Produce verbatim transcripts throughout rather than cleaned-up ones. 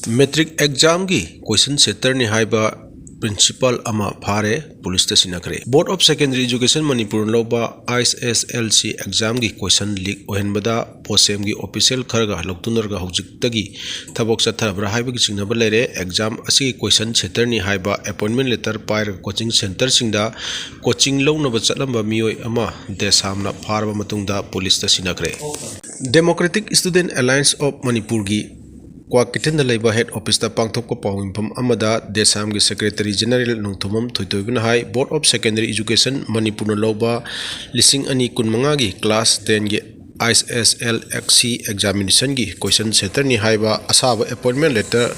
Matric ꯑꯦꯛꯖꯥꯝꯒꯤ ꯀꯣꯏꯁꯟ ꯁꯦꯇꯔꯅꯤ ꯍꯥꯏꯕ principal ꯑꯃ ꯐꯥꯔꯦ, ꯄꯨꯂꯤꯁꯇ ꯁꯤꯟꯅꯈ꯭ꯔꯦ꯫ Board of Secondary Education ꯃꯅꯤꯄꯨꯔꯅ ꯂꯧꯕ ꯑꯥꯏ ꯑꯦꯁ ꯑꯦꯜ ꯁꯤ ꯑꯦꯛꯖꯥꯝꯒꯤ ꯀꯣꯏꯁꯟ ꯂꯤꯛ ꯑꯣꯏꯍꯟꯕꯗ ꯕꯣꯁꯦꯝꯒꯤ ꯑꯣꯐꯤꯁꯤꯌꯦꯜ ꯈꯔꯒ ꯂꯧꯇꯨꯅꯔꯒ ꯍꯧꯖꯤꯛꯇꯒꯤ ꯊꯕꯛ ꯆꯠꯊꯔꯕ꯭ꯔꯥ ꯍꯥꯏꯕꯒꯤ ꯆꯤꯡꯅꯕ ꯂꯩꯔꯦ꯫ ꯑꯦꯛꯖꯥꯝ ꯑꯁꯤꯒꯤ ꯀꯣꯏꯁꯟ ꯁꯦꯇꯔꯅꯤ ꯍꯥꯏꯕ ꯑꯦꯄꯣꯏꯟꯃꯦꯟ ꯂꯦꯇꯔ ꯄꯥꯏꯔꯒ ꯀꯣꯆꯤꯡ ꯁꯦꯟꯇꯔꯁꯤꯡꯗ ꯀꯣꯆꯤꯡ ꯂꯧꯅꯕ ꯆꯠꯂꯝꯕ ꯃꯤꯑꯣꯏ ꯑꯃ ꯗꯦꯁꯥꯝꯅ ꯐꯥꯔꯕ ꯃꯇꯨꯡꯗ ꯄꯨꯂꯤꯁꯇ ꯁꯤꯟꯅꯈ꯭ꯔꯦ꯫ Democratic Student Alliance of ꯃꯅꯤꯄꯨꯔꯒꯤ ꯀ꯭ꯋꯥꯀꯩꯊꯦꯜꯗ ꯂꯩꯕ ꯍꯦꯗ ꯑꯣꯐꯤꯁꯇ ꯄꯥꯡꯊꯣꯛꯄ ꯄꯥꯎꯃꯤꯐꯝ ꯑꯃꯗ ꯗꯦꯁꯥꯝꯒꯤ ꯁꯦꯀ꯭ꯔꯦꯇꯔꯤ ꯖꯦꯅꯔꯦꯜ ꯅꯣꯡꯊꯣꯝꯕꯝ ꯊꯣꯏꯊꯣꯏꯕꯅ ꯍꯥꯏ, Board of Secondary Education ꯃꯅꯤꯄꯨꯔꯅ ꯂꯧꯕ ꯂꯤꯁꯤꯡ ꯑꯅꯤ ꯀꯨꯟꯃꯉꯥꯒꯤ ꯀ꯭ꯂꯥꯁ ꯇꯦꯟꯒꯤ ꯑꯥꯏ ꯑꯦꯁ ꯑꯦꯜ ꯁꯤ ꯑꯦꯛꯖꯥꯃꯤꯅꯦꯁꯟꯒꯤ ꯀꯣꯏꯁꯟ ꯁꯦꯟꯇꯔꯅꯤ ꯍꯥꯏꯕ ꯑꯁꯥꯕ ꯑꯦꯄꯣꯏꯟꯃꯦꯟ ꯂꯦꯇꯔ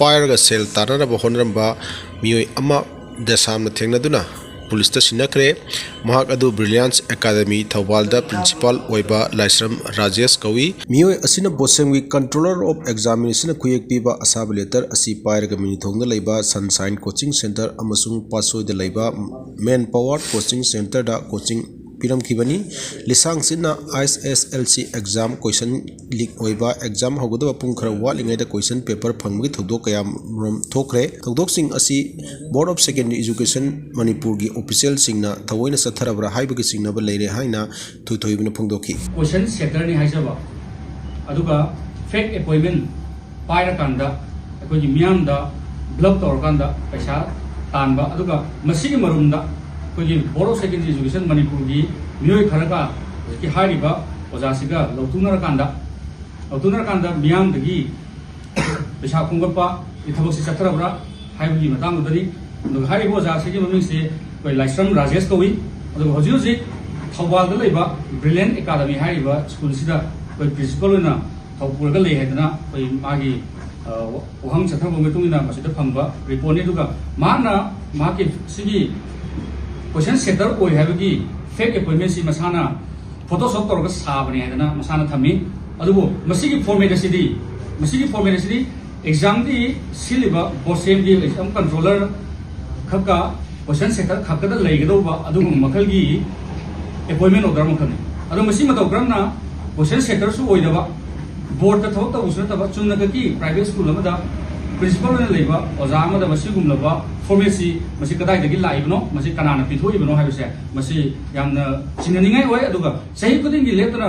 ꯄꯥꯏꯔꯒ ꯁꯦꯜ ꯇꯥꯟꯅꯅꯕ ꯍꯣꯠꯅꯔꯝꯕ ꯃꯤꯑꯣꯏ ꯑꯃ ꯗꯦꯁꯥꯝꯅ ꯊꯦꯡꯅꯗꯨꯅ ꯄꯨꯂꯤꯁꯇ ꯁꯤꯟꯅꯈ꯭ꯔꯦ꯫ ꯃꯍꯥꯛ ꯑꯗꯨ ꯕ꯭ꯔꯤꯂꯤꯌꯥꯟꯁ ꯑꯦꯀꯥꯗꯃꯤ ꯊꯧꯕꯥꯜꯗ ꯄ꯭ꯔꯤꯟꯁꯤꯄꯥꯜ ꯑꯣꯏꯕ ꯂꯥꯏꯁ꯭ꯔꯝ ꯔꯥꯖꯦꯁ ꯀꯧꯏ꯫ ꯃꯤꯑꯣꯏ ꯑꯁꯤꯅ ꯕꯣꯁꯦꯝꯒꯤ Controller of Examination ꯈꯨꯌꯦꯛ ꯄꯤꯕ ꯑꯁꯥꯕ ꯂꯦꯇꯔ ꯑꯁꯤ ꯄꯥꯏꯔꯒ ꯃꯤꯅꯨꯊꯣꯡꯗ ꯂꯩꯕ ꯁꯟꯁꯥꯏꯟ ꯀꯣꯆꯤꯡ ꯁꯦꯟꯇꯔ ꯑꯃꯁꯨꯡ ꯄꯥꯠꯁꯣꯏꯗ ꯂꯩꯕ ꯃꯦꯟ ꯄꯥꯋꯔ ꯀꯣꯆꯤꯡ ꯁꯦꯟꯇꯔꯗ ꯀꯣꯆꯤꯡ ꯄꯤꯔꯝꯈꯤꯕꯅꯤ꯫ ꯂꯤꯁꯥꯡꯁꯤꯠꯅ ꯑꯥꯏ ꯑꯦꯁ ꯑꯦꯜ ꯁꯤ ꯑꯦꯛꯖꯥꯝ ꯀꯣꯏꯁꯟ ꯂꯤꯛ ꯑꯣꯏꯕ, ꯑꯦꯛꯖꯥꯝ ꯍꯧꯒꯗꯕ ꯄꯨꯡ ꯈꯔ ꯋꯥꯠꯂꯤꯉꯩꯗ ꯀꯣꯏꯁꯟ ꯄꯦꯄꯔ ꯐꯪꯕꯒꯤ ꯊꯧꯗꯣꯛ ꯀꯌꯥꯃꯔꯨꯝ ꯊꯣꯛꯈ꯭ꯔꯦ꯫ ꯊꯧꯗꯣꯛꯁꯤꯡ ꯑꯁꯤ Board of Secondary Education ꯃꯅꯤꯄꯨꯔꯒꯤ ꯑꯣꯐꯤꯁꯤꯌꯦꯜꯁꯤꯡꯅ ꯊꯑꯣꯏꯅ ꯆꯠꯊꯔꯕ꯭ꯔꯥ ꯍꯥꯏꯕꯒꯤ ꯆꯤꯡꯅꯕ ꯂꯩꯔꯦ ꯍꯥꯏꯅ ꯊꯣꯏꯊꯣꯏꯕꯅ ꯐꯣꯡꯗꯣꯛꯈꯤ꯫ ꯀꯣꯏꯁꯟ ꯁꯦꯟꯇꯔꯅꯤ ꯍꯥꯏꯖꯕ, ꯑꯗꯨꯒ ꯐꯦꯛ ꯑꯦꯄꯣꯏꯟꯃꯦꯟ ꯄꯥꯏꯔꯀꯥꯟꯗ ꯑꯩꯈꯣꯏꯒꯤ ꯃꯤꯌꯥꯝꯗ ꯕ꯭ꯂꯞ ꯇꯧꯔꯀꯥꯟꯗ ꯄꯩꯁꯥ ꯇꯥꯟꯕ, ꯑꯗꯨꯒ ꯃꯁꯤꯒꯤ ꯃꯔꯨꯝꯗ ꯑꯩꯈꯣꯏꯒꯤ Board of Secondary Education ꯃꯅꯤꯄꯨꯔꯒꯤ ꯃꯤꯑꯣꯏ ꯈꯔꯒ ꯍꯧꯖꯤꯛꯀꯤ ꯍꯥꯏꯔꯤꯕ ꯑꯣꯖꯥꯁꯤꯒ ꯂꯧꯊꯣꯛꯅꯔꯀꯥꯟꯗ, ꯂꯧꯊꯣꯛꯅꯔꯀꯥꯟꯗ ꯃꯤꯌꯥꯝꯗꯒꯤ ꯄꯩꯁꯥ ꯈꯣꯝꯒꯠꯄꯒꯤ ꯊꯕꯛꯁꯤ ꯆꯠꯊꯔꯕ꯭ꯔꯥ ꯍꯥꯏꯕꯒꯤ ꯃꯇꯥꯡꯗꯨꯗꯅꯤ꯫ ꯑꯗꯨꯒ ꯍꯥꯏꯔꯤꯕ ꯑꯣꯖꯥꯁꯤꯒꯤ ꯃꯃꯤꯡꯁꯦ ꯑꯩꯈꯣꯏ ꯂꯥꯏꯁ꯭ꯔꯝ ꯔꯥꯖꯦꯁ ꯀꯧꯏ꯫ ꯑꯗꯨꯒ ꯍꯧꯖꯤꯛ ꯍꯧꯖꯤꯛ ꯊꯧꯕꯥꯜꯗ ꯂꯩꯕ ꯕ꯭ꯔꯤꯂꯤꯌꯟ ꯑꯦꯀꯥꯗꯃꯤ ꯍꯥꯏꯔꯤꯕ ꯁ꯭ꯀꯨꯜꯁꯤꯗ ꯑꯩꯈꯣꯏ ꯄ꯭ꯔꯤꯟꯁꯤꯄꯥꯜ ꯑꯣꯏꯅ ꯊꯧ ꯄꯨꯔꯒ ꯂꯩ ꯍꯥꯏꯗꯅ ꯑꯩꯈꯣꯏ ꯃꯥꯒꯤ, ꯑ, ꯋꯥꯍꯪ ꯆꯠꯊꯕꯒꯤ ꯃꯇꯨꯡ ꯏꯟꯅ ꯃꯁꯤꯗ ꯐꯪꯕ ꯔꯤꯄꯣꯔꯠꯅꯤ꯫ ꯑꯗꯨꯒ ꯃꯥꯅ ꯃꯍꯥꯛꯀꯤ ꯁꯤꯒꯤ ꯀꯣꯏꯁꯟ ꯁꯦꯟꯇꯔ ꯑꯣꯏ ꯍꯥꯏꯕꯒꯤ ꯐꯦꯛ ꯑꯦꯄꯣꯏꯟꯃꯦꯟꯁꯤ ꯃꯁꯥꯅ ꯐꯣꯇꯣꯁꯣꯞ ꯇꯧꯔꯒ ꯁꯥꯕꯅꯤ ꯍꯥꯏꯗꯅ ꯃꯁꯥꯅ ꯊꯝꯃꯤ꯫ ꯑꯗꯨꯕꯨ ꯃꯁꯤꯒꯤ ꯐꯣꯔꯃꯦꯠ ꯑꯁꯤꯗꯤ, ꯃꯁꯤꯒꯤ ꯐꯣꯔꯃꯦꯠ ꯑꯁꯤꯗꯤ ꯑꯦꯛꯖꯥꯝꯒꯤ ꯁꯤꯜꯂꯤꯕ ꯕꯣꯁꯦꯝꯒꯤ ꯑꯦꯛꯖꯥꯝ ꯀꯟꯇ꯭ꯔꯣꯂꯔ ꯈꯛꯀ ꯀꯣꯏꯁꯟ ꯁꯦꯟꯇꯔ ꯈꯛꯇꯗ ꯂꯩꯒꯗꯧꯕ ꯑꯗꯨꯒꯨꯝꯕ ꯃꯈꯜꯒꯤ ꯑꯦꯄꯣꯏꯟꯃꯦꯟ ꯑꯣꯔꯗꯔ ꯑꯃꯈꯛꯅꯤ꯫ ꯑꯗꯣ ꯃꯁꯤ ꯃꯇꯧ ꯀꯔꯝꯅ ꯀꯣꯏꯁꯟ ꯁꯦꯟꯇꯔꯁꯨ ꯑꯣꯏꯗꯕ, ꯕꯣꯔꯗꯇ ꯊꯕꯛ ꯇꯧꯕꯁꯨ ꯅꯠꯇꯕ ꯆꯨꯝꯅꯈꯛꯀꯤ ꯄ꯭ꯔꯥꯏꯚꯦꯠ ꯁ꯭ꯀꯨꯜ ꯑꯃꯗ ꯄ꯭ꯔꯤꯟꯁꯤꯄꯥꯜ ꯑꯣꯏꯅ ꯂꯩꯕ ꯑꯣꯖꯥ ꯑꯃꯗ ꯃꯁꯤꯒꯨꯝꯂꯕ ꯐꯣꯔꯃꯦꯠꯁꯤ ꯃꯁꯤ ꯀꯗꯥꯏꯗꯒꯤ ꯂꯥꯛꯏꯕꯅꯣ, ꯃꯁꯤ ꯀꯅꯥꯅ ꯄꯤꯊꯣꯛꯏꯕꯅꯣ ꯍꯥꯏꯕꯁꯦ, ꯃꯁꯤ ꯌꯥꯝꯅ ꯆꯤꯡꯅꯅꯤꯡꯉꯥꯏ ꯑꯣꯏ꯫ ꯑꯗꯨꯒ ꯆꯍꯤ ꯈꯨꯗꯤꯡꯒꯤ ꯂꯦꯞꯇꯅ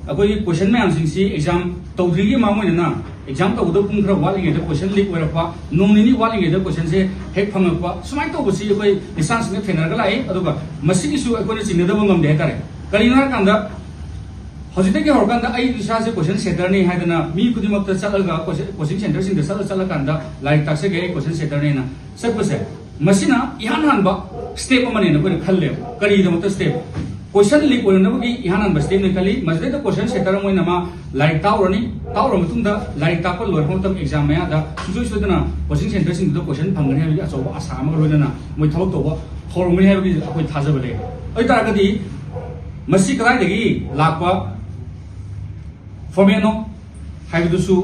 ꯑꯩꯈꯣꯏꯒꯤ ꯀꯣꯏꯁꯟ ꯃꯌꯥꯝꯁꯤꯡꯁꯤ ꯑꯦꯛꯖꯥꯝ ꯇꯧꯗ꯭ꯔꯤꯉꯩꯒꯤ ꯃꯃꯥꯡ ꯑꯣꯏꯅ, ꯑꯦꯛꯖꯥꯝ ꯇꯧꯒꯗꯕ ꯄꯨꯡ ꯈꯔ ꯋꯥꯠꯂꯤꯉꯩꯗ ꯀꯣꯏꯁꯟ ꯂꯤꯛ ꯑꯣꯏꯔꯛꯄ, ꯅꯣꯡ ꯅꯤꯅꯤ ꯋꯥꯠꯂꯤꯉꯩꯗ ꯀꯣꯏꯁꯟꯁꯦ ꯍꯦꯛ ꯐꯪꯉꯛꯄ, ꯁꯨꯃꯥꯏꯅ ꯇꯧꯕꯁꯤ ꯑꯩꯈꯣꯏ ꯏꯟꯁꯇꯥꯟꯁꯤꯡꯗ ꯊꯦꯡꯅꯔꯒ ꯂꯥꯛꯏ꯫ ꯑꯗꯨꯒ ꯃꯁꯤꯒꯤꯁꯨ ꯑꯩꯈꯣꯏꯅ ꯆꯤꯡꯅꯗꯕ ꯉꯝꯗꯦ ꯍꯥꯏꯇꯥꯔꯦ꯫ ꯀꯔꯤꯒꯤꯅꯣ ꯍꯥꯏꯔꯀꯥꯟꯗ, ꯍꯧꯖꯤꯛꯇꯒꯤ ꯍꯧꯔꯀꯥꯟꯗ ꯑꯩ ꯏꯁꯥꯁꯦ ꯀꯣꯏꯁꯟ ꯁꯦꯇꯔꯅꯤ ꯍꯥꯏꯗꯅ ꯃꯤ ꯈꯨꯗꯤꯡꯃꯛꯇ ꯆꯠꯂꯒ ꯀꯣꯏꯁꯟ, ꯀꯣꯆꯤꯡ ꯁꯦꯟꯇꯔꯁꯤꯡꯗ ꯆꯠꯂ ꯆꯠꯂꯀꯥꯟꯗ ꯂꯥꯏꯔꯤꯛ ꯇꯥꯛꯆꯒꯦ, ꯑꯩ ꯀꯣꯏꯁꯟ ꯁꯦꯇꯔꯅꯦꯅ ꯆꯠꯄꯁꯦ, ꯃꯁꯤꯅ ꯏꯍꯥꯟ ꯍꯥꯟꯕ ꯁ꯭ꯇꯦꯞ ꯑꯃꯅꯦꯅ ꯑꯩꯈꯣꯏꯅ ꯈꯜꯂꯦꯕ꯫ ꯀꯔꯤꯒꯤꯗꯃꯛꯇ ꯁ꯭ꯇꯦꯞ? ꯀꯣꯏꯁꯟ ꯂꯤꯛ ꯑꯣꯏꯅꯅꯕꯒꯤ ꯏꯍꯥꯟ ꯍꯥꯟꯕ ꯁ꯭ꯇꯦꯞꯅꯤ ꯈꯜꯂꯤ꯫ ꯃꯁꯤꯗꯩꯗ ꯀꯣꯏꯁꯟ ꯁꯦꯇꯔ ꯑꯃ ꯑꯣꯏꯅ ꯃꯥ ꯂꯥꯏꯔꯤꯛ ꯇꯥꯛꯎꯔꯅꯤ꯫ ꯇꯥꯛꯎꯔ ꯃꯇꯨꯡꯗ ꯂꯥꯏꯔꯤꯛ ꯇꯥꯛꯄ ꯂꯣꯏꯔꯛꯄ ꯃꯇꯝ ꯑꯦꯛꯖꯥꯝ ꯃꯌꯥꯗ ꯁꯨꯡꯁꯣꯏ ꯁꯣꯏꯗꯅ ꯀꯣꯆꯤꯡ ꯁꯦꯟꯇꯔꯁꯤꯡꯗꯨꯗ ꯀꯣꯏꯁꯟ ꯐꯪꯒꯅꯤ ꯍꯥꯏꯕꯒꯤ ꯑꯆꯧꯕ ꯑꯁꯥ ꯑꯃꯒ ꯂꯣꯏꯅꯅ ꯃꯣꯏ ꯊꯕꯛ ꯇꯧꯕ ꯍꯧꯔꯝꯒꯅꯤ ꯍꯥꯏꯕꯒꯤ ꯑꯩꯈꯣꯏ ꯊꯥꯖꯕ ꯂꯩ꯫ ꯑꯗꯨ ꯑꯣꯏ ꯇꯥꯔꯒꯗꯤ ꯃꯁꯤ ꯀꯗꯥꯏꯗꯒꯤ ꯂꯥꯛꯄ ꯐꯣꯔꯃꯦꯠꯅꯣ ꯍꯥꯏꯕꯗꯨꯁꯨ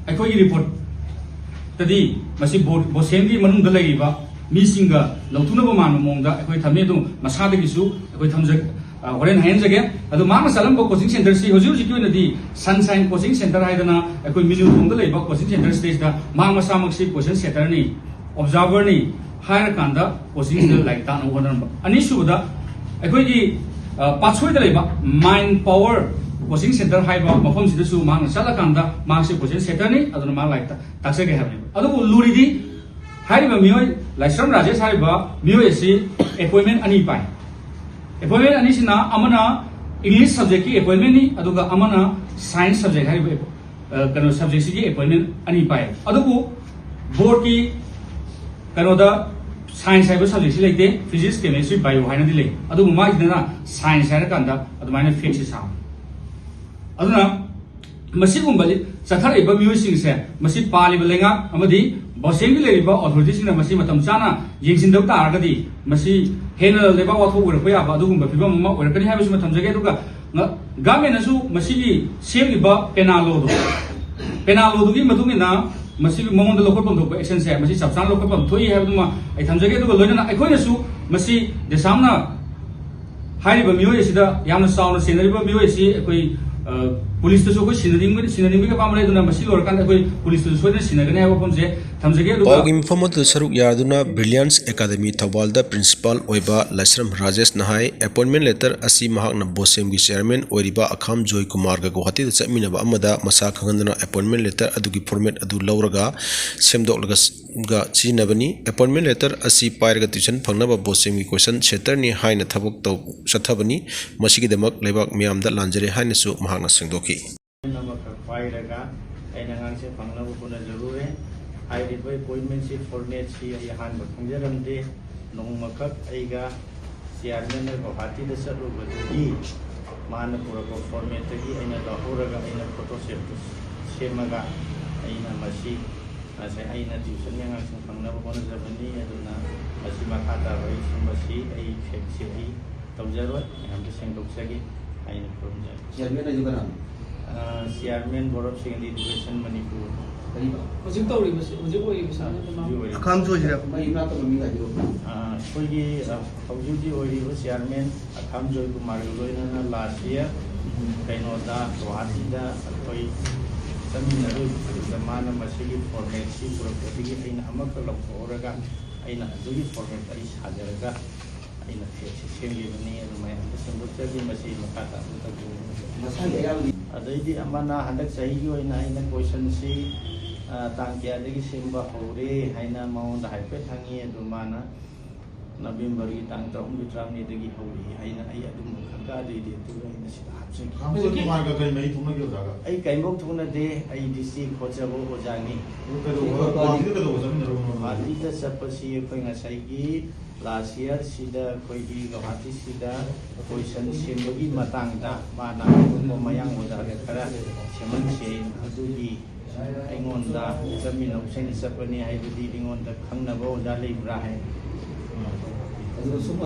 ꯑꯩꯈꯣꯏꯒꯤ ꯔꯤꯄꯣꯔꯠꯇꯗꯤ ꯃꯁꯤ ꯕꯣ-, ꯕꯣꯁꯦꯝꯒꯤ ꯃꯅꯨꯡꯗ ꯂꯩꯔꯤꯕ ꯃꯤꯁꯤꯡꯒ ꯂꯧꯊꯣꯛꯅꯕ ꯃꯥꯟꯕ ꯃꯑꯣꯡꯗ ꯑꯩꯈꯣꯏ ꯊꯝꯃꯤ꯫ ꯑꯗꯨ ꯃꯁꯥꯗꯒꯤꯁꯨ ꯑꯩꯈꯣꯏ ꯊꯝꯖ-, ꯑ, ꯍꯣꯔꯦꯟ ꯍꯥꯏꯍꯟꯖꯒꯦ꯫ ꯑꯗꯨ ꯃꯍꯥꯛꯅ ꯆꯠꯂꯝꯕ ꯀꯣꯆꯤꯡ ꯁꯦꯟꯇꯔꯁꯤ ꯍꯧꯖꯤꯛ ꯍꯧꯖꯤꯛꯀꯤ ꯑꯣꯏꯅꯗꯤ ꯁꯟꯁꯥꯏꯟ ꯀꯣꯆꯤꯡ ꯁꯦꯟꯇꯔ ꯍꯥꯏꯗꯅ ꯑꯩꯈꯣꯏ ꯃꯤꯅꯨꯊꯣꯡꯗ ꯂꯩꯕ ꯀꯣꯆꯤꯡ ꯁꯦꯟꯇꯔ ꯁꯤꯗꯩꯁꯤꯗ ꯃꯍꯥꯛ ꯃꯁꯥꯃꯛꯁꯤ ꯀꯣꯆꯤꯡ ꯁꯦꯟꯇꯔꯅꯤ, ꯑꯣꯕꯖꯥꯔꯚꯔꯅꯤ ꯍꯥꯏꯔꯀꯥꯟꯗ ꯀꯣꯆꯤꯡꯁꯤꯗ ꯂꯥꯏꯔꯤꯛ ꯇꯥꯛꯅꯕ ꯍꯣꯠꯅꯔꯝꯕ꯫ ꯑꯅꯤꯁꯨꯕꯗ ꯑꯩꯈꯣꯏꯒꯤ, ꯑ, ꯄꯥꯠꯁꯣꯏꯗ ꯂꯩꯕ ꯃꯥꯏꯟ ꯄꯋꯔ ꯀꯣꯆꯤꯡ ꯁꯦꯟꯇꯔ ꯍꯥꯏꯕ ꯃꯐꯝꯁꯤꯗꯁꯨ ꯃꯍꯥꯛꯅ ꯆꯠꯂꯀꯥꯟꯗ ꯃꯍꯥꯛꯁꯦ ꯀꯣꯆꯤꯡ ꯁꯦꯟꯇꯔꯅꯤ, ꯑꯗꯨꯅ ꯃꯍꯥꯛ ꯂꯥꯏꯔꯤꯛ ꯇꯥꯛꯆꯒꯦ ꯍꯥꯏꯕꯅꯦꯕ꯫ ꯑꯗꯨꯕꯨ ꯂꯨꯔꯤꯗꯤ ꯍꯥꯏꯔꯤꯕ ꯃꯤꯑꯣꯏ ꯂꯥꯏꯁ꯭ꯔꯝ ꯔꯥꯖꯦꯁ ꯍꯥꯏꯔꯤꯕ ꯃꯤꯑꯣꯏ ꯑꯁꯤ ꯑꯦꯄꯣꯏꯟꯃꯦꯟ ꯑꯅꯤ ꯄꯥꯏ꯫ ꯑꯦꯄꯣꯏꯟꯃꯦꯟ ꯑꯅꯤꯁꯤꯅ ꯑꯃꯅ ꯏꯪꯂꯤꯁ ꯁꯕꯖꯦꯛꯀꯤ ꯑꯦꯄꯣꯏꯟꯃꯦꯟꯅꯤ, ꯑꯗꯨꯒ ꯑꯃꯅ ꯁꯥꯏꯟꯁ ꯁꯕꯖꯦꯛ ꯍꯥꯏꯔꯤꯕ, ꯑ, ꯀꯩꯅꯣ, ꯁꯕꯖꯦꯛꯁꯤꯒꯤ ꯑꯦꯄꯣꯏꯟꯃꯦꯟ ꯑꯅꯤ ꯄꯥꯏ꯫ ꯑꯗꯨꯕꯨ ꯕꯣꯔꯗꯀꯤ ꯀꯩꯅꯣꯗ ꯁꯥꯏꯟꯁ ꯍꯥꯏꯕ ꯁꯕꯖꯦꯛꯁꯤ ꯂꯩꯇꯦ, ꯐꯤꯖꯤꯛꯁ, ꯀꯦꯃꯦꯁꯇ꯭ꯔꯤ, ꯕꯥꯏꯑꯣ ꯍꯥꯏꯅꯗꯤ ꯂꯩ꯫ ꯑꯗꯨꯕꯨ ꯃꯥꯒꯤꯗꯅ ꯁꯥꯏꯟꯁ ꯍꯥꯏꯔꯀꯥꯟꯗ ꯑꯗꯨꯃꯥꯏꯅ ꯐꯦꯛꯁꯤ ꯁꯥꯕ꯫ ꯑꯗꯨꯅ ꯃꯁꯤꯒꯨꯝꯕ ꯆꯠꯊꯔꯛꯏꯕ ꯃꯤꯑꯣꯏꯁꯤꯡꯁꯦ, ꯃꯁꯤ ꯄꯥꯜꯂꯤꯕ ꯂꯩꯉꯥꯛ ꯑꯃꯗꯤ ꯕꯣꯁꯦꯝꯒꯤ ꯂꯩꯔꯤꯕ ꯑꯣꯊꯣꯔꯤꯇꯤꯁꯤꯡꯅ ꯃꯁꯤ ꯃꯇꯝ ꯆꯥꯅ ꯌꯦꯡꯁꯤꯟꯗꯕ ꯇꯥꯔꯒꯗꯤ ꯃꯁꯤ ꯍꯦꯟꯅ ꯂꯩꯕꯥꯛ ꯋꯥꯊꯣꯛ ꯑꯣꯏꯔꯛꯄ ꯌꯥꯕ ꯑꯗꯨꯒꯨꯝꯕ ꯐꯤꯕꯝ ꯑꯃ ꯑꯣꯏꯔꯛꯀꯅꯤ ꯍꯥꯏꯕꯁꯤ ꯃꯊꯝꯖꯒꯦ꯫ ꯑꯗꯨꯒ ꯉ-, ꯒꯚꯔꯟꯃꯦꯟꯅꯁꯨ ꯃꯁꯤꯒꯤ ꯁꯦꯝꯂꯤꯕ ꯄꯦꯅꯥ ꯂꯣꯗꯣ, ꯄꯦꯅꯥ ꯂꯣꯗꯨꯒꯤ ꯃꯇꯨꯡ ꯏꯟꯅ ꯃꯁꯤꯒꯤ ꯃꯉꯣꯟꯗ ꯂꯧꯈꯠꯐꯝ ꯊꯣꯛꯄ ꯑꯦꯛꯁꯟꯁꯦ ꯃꯁꯤ ꯆꯞ ꯆꯥꯅ ꯂꯧꯈꯠꯐꯝ ꯊꯣꯛꯏ ꯍꯥꯏꯕꯗꯨꯃ ꯑꯩ ꯊꯝꯖꯒꯦ꯫ ꯑꯗꯨꯒ ꯂꯣꯏꯅꯅ ꯑꯩꯈꯣꯏꯅꯁꯨ ꯃꯁꯤ ꯗꯦꯁꯥꯝꯅ ꯍꯥꯏꯔꯤꯕ ꯃꯤꯑꯣꯏ ꯑꯁꯤꯗ ꯌꯥꯝꯅ ꯆꯥꯎꯅ ꯆꯦꯟꯅꯔꯤꯕ ꯃꯤꯑꯣꯏ ꯑꯁꯤ ꯑꯩꯈꯣꯏ, ꯑ, ꯄꯨꯂꯤꯁꯇꯁꯨ ꯑꯩꯈꯣꯏ ꯁꯤꯟꯅꯅꯤꯡꯕ, ꯁꯤꯟꯅꯅꯤꯡꯕꯒꯤ ꯑꯄꯥꯝꯕ ꯂꯩ, ꯑꯗꯨꯅ ꯃꯁꯤ ꯂꯣꯏꯔꯀꯥꯟꯗ ꯑꯩꯈꯣꯏ ꯄꯨꯂꯤꯁꯇꯁꯨ ꯁꯣꯏꯗꯅ ꯁꯤꯟꯅꯒꯅꯤ ꯍꯥꯏꯕ ꯋꯥꯐꯝꯁꯦ ꯊꯝꯖꯒꯦ꯫ ꯑꯗꯨꯒ ꯄꯥꯎꯒꯤ ꯃꯤꯐꯝ ꯑꯗꯨꯗ ꯁꯔꯨꯛ ꯌꯥꯗꯨꯅ Brilliance Academy ꯊꯧꯕꯥꯜꯗ principal ꯑꯣꯏꯕ ꯂꯥꯏꯁ꯭ꯔꯝ ꯔꯥꯖꯦꯁꯅ ꯍꯥꯏ, appointment letter ꯑꯁꯤ ꯃꯍꯥꯛꯅ ꯕꯣꯁꯦꯝꯒꯤ chairman ꯑꯣꯏꯔꯤꯕ ꯑꯈꯥꯝ ꯖꯣꯏ ꯀꯨꯃꯥꯔꯒ ꯒꯨꯋꯥꯍꯥꯇꯤꯗ ꯆꯠꯃꯤꯟꯅꯕ ꯑꯃꯗ ꯃꯁꯥ ꯈꯪꯍꯟꯗꯅ appointment letter ꯑꯗꯨꯒꯤ format ꯑꯗꯨ ꯂꯧꯔꯒ ꯁꯦꯝꯗꯣꯛꯂꯒ ꯒ ꯁꯤꯖꯤꯟꯅꯕꯅꯤ꯫ Appointment letter ꯑꯁꯤ ꯄꯥꯏꯔꯒ tuition ꯐꯪꯅꯕ ꯕꯣꯁꯦꯝꯒꯤ question centreꯅꯤ ꯍꯥꯏꯅ ꯊꯕꯛ ꯇꯧ ꯆꯠꯊꯕꯅꯤ꯫ ꯃꯁꯤꯒꯤꯗꯃꯛ ꯂꯩꯕꯥꯛ ꯃꯤꯌꯥꯝꯗ ꯂꯥꯟꯖꯔꯦ ꯍꯥꯏꯅꯁꯨ ꯃꯍꯥꯛꯅ ꯁꯦꯡꯗꯣꯛꯈꯤ꯫ ꯑꯃꯈꯛ ꯄꯥꯏꯔꯒ ꯑꯩꯅ ꯑꯉꯥꯡꯁꯦ ꯐꯪꯅꯕ ꯍꯣꯠꯅꯖꯔꯨꯔꯦ꯫ ꯍꯥꯏꯔꯤꯕ appointmentꯁꯤ formatꯁꯤ ꯑꯩ ꯑꯍꯥꯟꯕ ꯈꯪꯖꯔꯝꯗꯦ꯫ ꯅꯣꯡꯃꯈꯛ ꯑꯩꯒ chairmanꯅ ꯒꯨꯋꯥꯍꯥꯇꯤꯗ ꯆꯠꯂꯨꯕꯗꯒꯤ ꯃꯥꯅ ꯄꯨꯔꯛꯄ formatꯇꯒꯤ ꯑꯩꯅ ꯂꯧꯍꯧꯔꯒ ꯑꯩꯅ photo set ꯁꯦꯝꯃꯒ ꯑꯩꯅ ꯃꯁꯤ ꯉꯁꯥꯏ ꯑꯩꯅ tuitionꯒꯤ ꯑꯉꯥꯡꯁꯤꯡ ꯐꯪꯅꯕ ꯍꯣꯠꯅꯖꯕꯅꯤ꯫ ꯑꯗꯨꯅ ꯃꯁꯤ ꯃꯈꯥ ꯇꯥꯕ ꯑꯩ ꯁꯨꯝꯕꯁꯤ ꯑꯩ factꯁꯤ ꯑꯩ ꯇꯧꯖꯔꯣꯏ, ꯃꯌꯥꯝꯗ ꯁꯦꯡꯗꯣꯛꯆꯒꯦ ꯍꯥꯏꯅ ꯈꯨꯔꯨꯝꯖꯔꯤ꯫ Chairman ꯍꯥꯏꯁꯤ ꯀꯅꯥꯅꯣ? ꯑ, chairman Board of Secondary Education Manipur. ꯀꯔꯤꯕ? ꯍꯧꯖꯤꯛ ꯇꯧꯔꯤꯕꯁꯤ, ꯍꯧꯖꯤꯛ ꯑꯣꯏꯔꯤꯕꯁꯤ ꯑ, ꯅꯠꯇꯅ? ꯍꯧꯖꯤꯛ ꯑꯣꯏꯔꯤꯕ꯫ ꯑꯈꯥꯝ ꯖꯣꯏꯁꯤꯔ? ꯃꯥꯒꯤ ꯃꯅꯥꯛꯇ ꯃꯃꯤꯡ ꯍꯥꯏꯕꯤꯔꯛꯎ꯫ ꯑ, ꯑꯩꯈꯣꯏꯒꯤ, ꯑ, ꯍꯧꯖꯤꯛ ꯍꯧꯖꯤꯛ ꯑꯣꯏꯔꯤꯕ chairman ꯑꯈꯥꯝ ꯖꯣꯏ ꯀꯨꯃꯥꯔꯒ ꯂꯣꯏꯅꯅ last year ꯀꯩꯅꯣꯗ, ꯒꯨꯋꯥꯍꯥꯇꯤꯗ ꯑꯩꯈꯣꯏ ꯆꯠꯃꯤꯟꯅꯔꯨꯏ꯫ ꯑꯗꯨꯗ ꯃꯥꯅ ꯃꯁꯤꯒꯤ formatꯁꯤ ꯄꯨꯔꯛꯄꯗꯒꯤ ꯑꯩꯅ ꯑꯃꯈꯛ ꯂꯧꯊꯣꯛꯍꯧꯔꯒ ꯑꯩꯅ ꯑꯗꯨꯒꯤ format ꯑꯩ ꯁꯥꯖꯔꯒ ꯑꯩꯅ factꯁꯤ ꯁꯦꯝꯈꯤꯕꯅꯤ꯫ ꯑꯗꯨ ꯃꯌꯥꯝꯗ ꯁꯦꯡꯗꯣꯛꯆꯒꯦ꯫ ꯃꯁꯤ ꯃꯈꯥ ꯇꯥꯕ ꯇꯧꯖꯒꯦ꯫ ꯃꯁꯥꯒꯤ ꯑꯌꯥꯕꯗꯤ? ꯑꯗꯩꯗꯤ ꯑꯃꯅ ꯍꯟꯗꯛ ꯆꯍꯤꯒꯤ ꯑꯣꯏꯅ ꯑꯩꯅ questionꯁꯤ, ꯑ, ꯇꯥꯡ ꯀꯌꯥꯗꯒꯤ ꯁꯦꯝꯕ ꯍꯧꯔꯦ ꯍꯥꯏꯅ ꯃꯉꯣꯟꯗ ꯍꯥꯏꯐꯦꯠ ꯍꯪꯉꯤ꯫ ꯑꯗꯨ ꯃꯥꯅ Novemberꯒꯤ ꯇꯥꯡ ꯇꯔꯥꯍꯨꯝꯗꯣꯏ, ꯇꯔꯥꯃꯔꯤꯗꯒꯤ ꯍꯧꯔꯛꯏ ꯍꯥꯏꯅ ꯑꯩ ꯑꯗꯨꯝ ꯈꯪꯒ ꯑꯗꯨꯏꯗꯤ ꯑꯗꯨꯒ ꯑꯩꯅ ꯁꯤꯗ ꯍꯥꯞꯆꯒꯦ꯫ ꯈꯥꯝꯕ ꯍꯧꯖꯤꯛꯀꯤ ꯇꯣꯉꯥꯟꯒ ꯀꯔꯤ ꯃꯔꯤ ꯊꯣꯛꯅꯒꯦ ꯑꯣꯖꯥꯒ? ꯑꯩ ꯀꯔꯤꯃꯧ ꯊꯣꯛꯅꯗꯦ꯫ ꯑꯩ ꯗꯤ ꯁꯤ ꯈꯣꯠꯆꯕ ꯑꯣꯖꯥꯅꯤ꯫ ꯑꯗꯨ ꯀꯩꯗꯧꯕ, ꯒꯨꯋꯥꯍꯥꯇꯤꯗ ꯀꯩꯗꯧꯕ ꯆꯠꯃꯤꯟꯅꯔꯨꯕꯅꯣ? ꯒꯨꯋꯥꯍꯥꯇꯤꯗ ꯆꯠꯄꯁꯤ ꯑꯩꯈꯣꯏ ꯉꯁꯥꯏꯒꯤ last yearꯁꯤꯗ ꯑꯩꯈꯣꯏꯒꯤ ꯒꯨꯋꯥꯍꯥꯇꯤꯁꯤꯗ question ꯁꯦꯝꯕꯒꯤ ꯃꯇꯥꯡꯗ ꯃꯥꯅ ꯑꯇꯣꯞꯄ ꯃꯌꯥꯡ ꯑꯣꯖꯥꯗ ꯈꯔ ꯁꯦꯝꯍꯟꯁꯦ꯫ ꯑꯗꯨꯒꯤ ꯑꯩꯉꯣꯟꯗ ꯆꯠꯃꯤꯟꯅꯧꯁꯦꯅ ꯆꯠꯄꯅꯤ ꯍꯥꯏꯕꯗꯤ ꯑꯩꯉꯣꯟꯗ ꯈꯪꯅꯕ ꯑꯣꯖꯥ ꯂꯩꯕ꯭ꯔꯥ ꯍꯥꯏ꯫ ꯑꯗꯨꯒ ꯁꯨꯝ